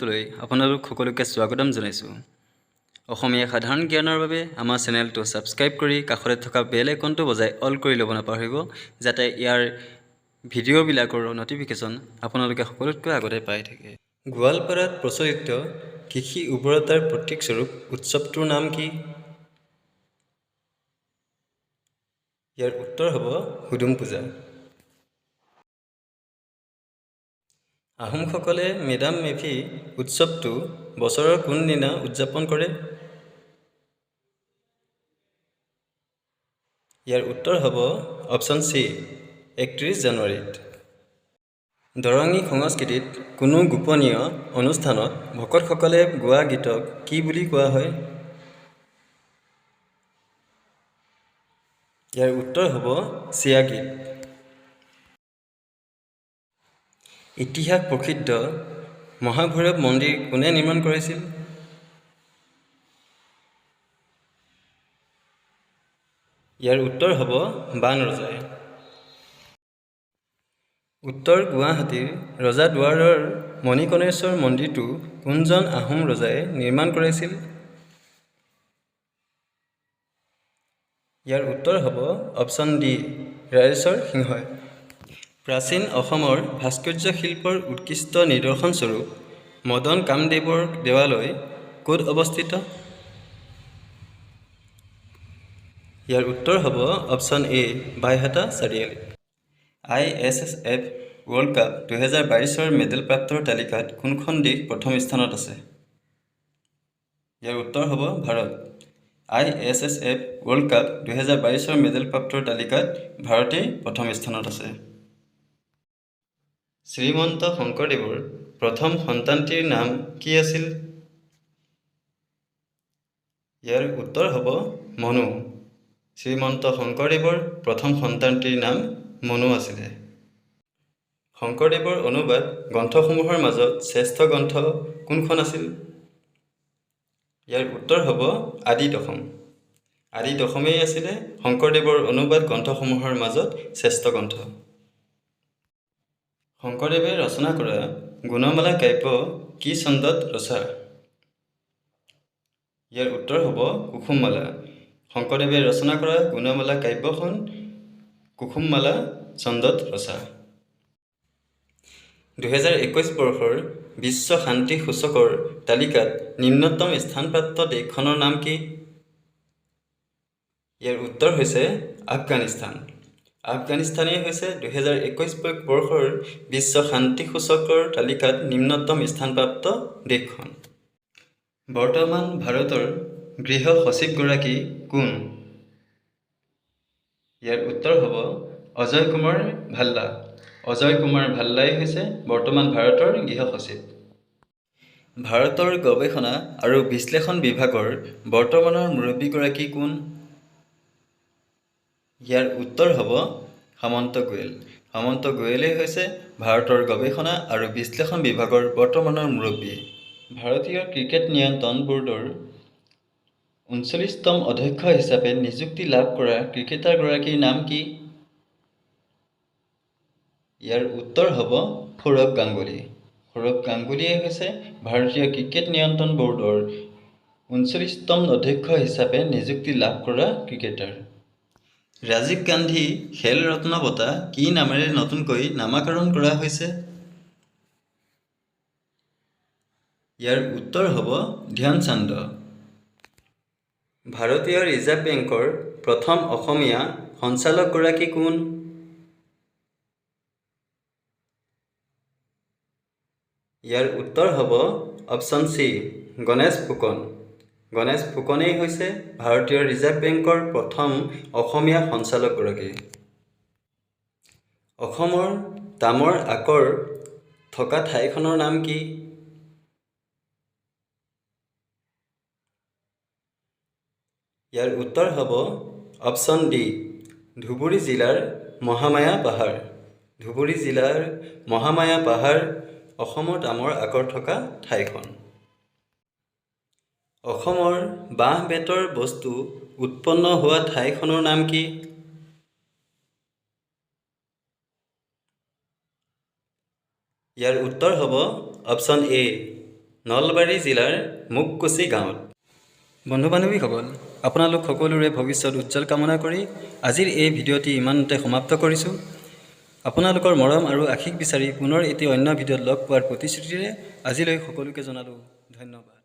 লৈ আপোনালোক সকলোকে স্বাগতম জনাইছোঁ। অসমীয়া সাধাৰণ জ্ঞানৰ বাবে আমাৰ চেনেলটো ছাবস্ক্ৰাইব কৰি কাষতে থকা বেল আইকনটো বজাই অল কৰি ল'ব নাপাহৰিব, যাতে ইয়াৰ ভিডিঅ'বিলাকৰ ন'টিফিকেশ্যন আপোনালোকে সকলোতকৈ আগতে পাই থাকে। গোৱালপাৰাত প্ৰচলিত কৃষি উৰ্বৰতাৰ প্ৰতীকস্বৰূপ উৎসৱটোৰ নাম কি? ইয়াৰ উত্তৰ হ'ব হুদুম পূজা। আহোমসকলে মেডাম মেফি উৎসৱটো বছৰৰ কোনদিনা উদযাপন কৰে? ইয়াৰ উত্তৰ হ'ব অপশ্যন চি, 31 জানুৱাৰীত। দৰঙী সংস্কৃতিত কোনো গোপনীয় অনুষ্ঠানত ভকতসকলে গোৱা গীতক কি বুলি কোৱা হয়? ইয়াৰ উত্তৰ হ'ব চিয়া গীত। ইতিহাস প্ৰসিদ্ধ মহাভৈৰৱ মন্দিৰ কোনে নিৰ্মাণ কৰাইছিল? ইয়াৰ উত্তৰ হ'ব বাণ ৰজাই। উত্তৰ গুৱাহাটীৰ ৰজাদুৱাৰৰ মণিকৰ্ণেশ্বৰ মন্দিৰটো কোনজন আহোম ৰজাই নিৰ্মাণ কৰাইছিল? ইয়াৰ উত্তৰ হ'ব অপশ্যন ডি, ৰাজেশ্বৰ সিংহই। প্ৰাচীন অসমৰ ভাস্কৰ্য শিল্পৰ উৎকৃষ্ট নিদৰ্শনস্বৰূপ মদন কামদেৱৰ দেৱালয় ক'ত অৱস্থিত? ইয়াৰ উত্তৰ হ'ব option A, Baihata Chariali. ISSF world cup 2022ৰ মেডেলপ্ৰাপ্তৰ তালিকাত কোনখন দেশ প্ৰথম স্থানত আছে? ইয়াৰ উত্তৰ হ'ব ভাৰত। আইএছএছএফ ৱৰ্ল্ড কাপ 2022ৰ মেডেলপ্ৰাপ্তৰ তালিকাত ভাৰতেই প্ৰথম স্থানত আছে। শ্ৰীমন্ত শংকৰদেৱৰ প্ৰথম সন্তানটিৰ নাম কি আছিল? ইয়াৰ উত্তৰ হ'ব মনু। শ্ৰীমন্ত শংকৰদেৱৰ প্ৰথম সন্তানটিৰ নাম মনু আছিলে। শংকৰদেৱৰ অনুবাদ গ্ৰন্থসমূহৰ মাজত শ্ৰেষ্ঠ গ্ৰন্থ কোনখন আছিল? ইয়াৰ উত্তৰ হ'ব আদি দশম। আদি দশমেই আছিলে শংকৰদেৱৰ অনুবাদ গ্ৰন্থসমূহৰ মাজত শ্ৰেষ্ঠ গ্ৰন্থ। শংকৰদেৱে ৰচনা কৰা গুণমালা কাব্য কি ছন্দত ৰচা? ইয়াৰ উত্তৰ হ'ব কুসুমমালা। শংকৰদেৱে ৰচনা কৰা গুণমালা কাব্যখন কুসুমমালা ছন্দত ৰচা। 2021 বৰ্ষৰ বিশ্ব শান্তি সূচকৰ তালিকাত নিম্নতম স্থানপ্ৰাপ্ত দেশখনৰ নাম কি? ইয়াৰ উত্তৰ হৈছে আফগানিস্তান। আফগানিস্তানেই হৈছে 2021 বৰ্ষৰ বিশ্ব শান্তি সূচকৰ তালিকাত নিম্নতম স্থানপ্ৰাপ্ত দেশখন। বৰ্তমান ভাৰতৰ গৃহ সচিবগৰাকী কোন? ইয়াৰ উত্তৰ হ'ব অজয় কুমাৰ ভাল্লা। অজয় কুমাৰ ভাল্লাই হৈছে বৰ্তমান ভাৰতৰ গৃহ সচিব। ভাৰতৰ গৱেষণা আৰু বিশ্লেষণ বিভাগৰ বৰ্তমানৰ মুৰব্বীগৰাকী কোন? ইয়াৰ উত্তৰ হ'ব সামন্ত গোৱেল। সামন্ত গোৱেলেই হৈছে ভাৰতৰ গৱেষণা আৰু বিশ্লেষণ বিভাগৰ বৰ্তমানৰ মুৰব্বী। ভাৰতীয় ক্ৰিকেট নিয়ন্ত্ৰণ বোৰ্ডৰ 39তম অধ্যক্ষ হিচাপে নিযুক্তি লাভ কৰা ক্ৰিকেটাৰগৰাকীৰ নাম কি? ইয়াৰ উত্তৰ হ'ব সৌৰভ গাংগুলী। সৌৰভ গাংগুলীয়ে হৈছে ভাৰতীয় ক্ৰিকেট নিয়ন্ত্ৰণ বোৰ্ডৰ 39তম অধ্যক্ষ হিচাপে নিযুক্তি লাভ কৰা ক্ৰিকেটাৰ। ৰাজীৱ গান্ধী খেল ৰত্ন বঁটা কি নামেৰে নতুনকৈ নামাকৰণ কৰা হৈছে? ইয়াৰ উত্তৰ হ'ব ধ্যানচান্দ। ভাৰতীয় ৰিজাৰ্ভ বেংকৰ প্ৰথম অসমীয়া সঞ্চালকগৰাকী কোন? ইয়াৰ উত্তৰ হ'ব অপশ্যন চি, গণেশ ফুকন। গণেশ ফুকনেই হৈছে ভাৰতীয় ৰিজাৰ্ভ বেংকৰ প্ৰথম অসমীয়া সঞ্চালকগৰাকী। অসমৰ তামৰ আকৰ থকা ঠাইখনৰ নাম কি? ইয়াৰ উত্তৰ হ'ব অপশ্যন ডি, ধুবুৰী জিলাৰ মহামায়া পাহাৰ। ধুবুৰী জিলাৰ মহামায়া পাহাৰ অসমৰ তামৰ আকৰ থকা ঠাইখন। অসমৰ বাঁহ বেতৰ বস্তু উৎপন্ন হোৱা ঠাইখনৰ নাম কি? ইয়াৰ উত্তৰ হ'ব অপশ্যন এ, নলবাৰী জিলাৰ মুগকুছি গাঁৱত। বন্ধু বান্ধৱীসকল, আপোনালোক সকলোৰে ভৱিষ্যত উজ্জ্বল কামনা কৰি আজিৰ এই ভিডিঅ'টি ইমানতে সমাপ্ত কৰিছোঁ। আপোনালোকৰ মৰম আৰু আশীষ বিচাৰি পুনৰ এটি অন্য ভিডিঅ'ত লগ পোৱাৰ প্ৰতিশ্ৰুতিৰে আজিলৈ সকলোকে জনালোঁ ধন্যবাদ।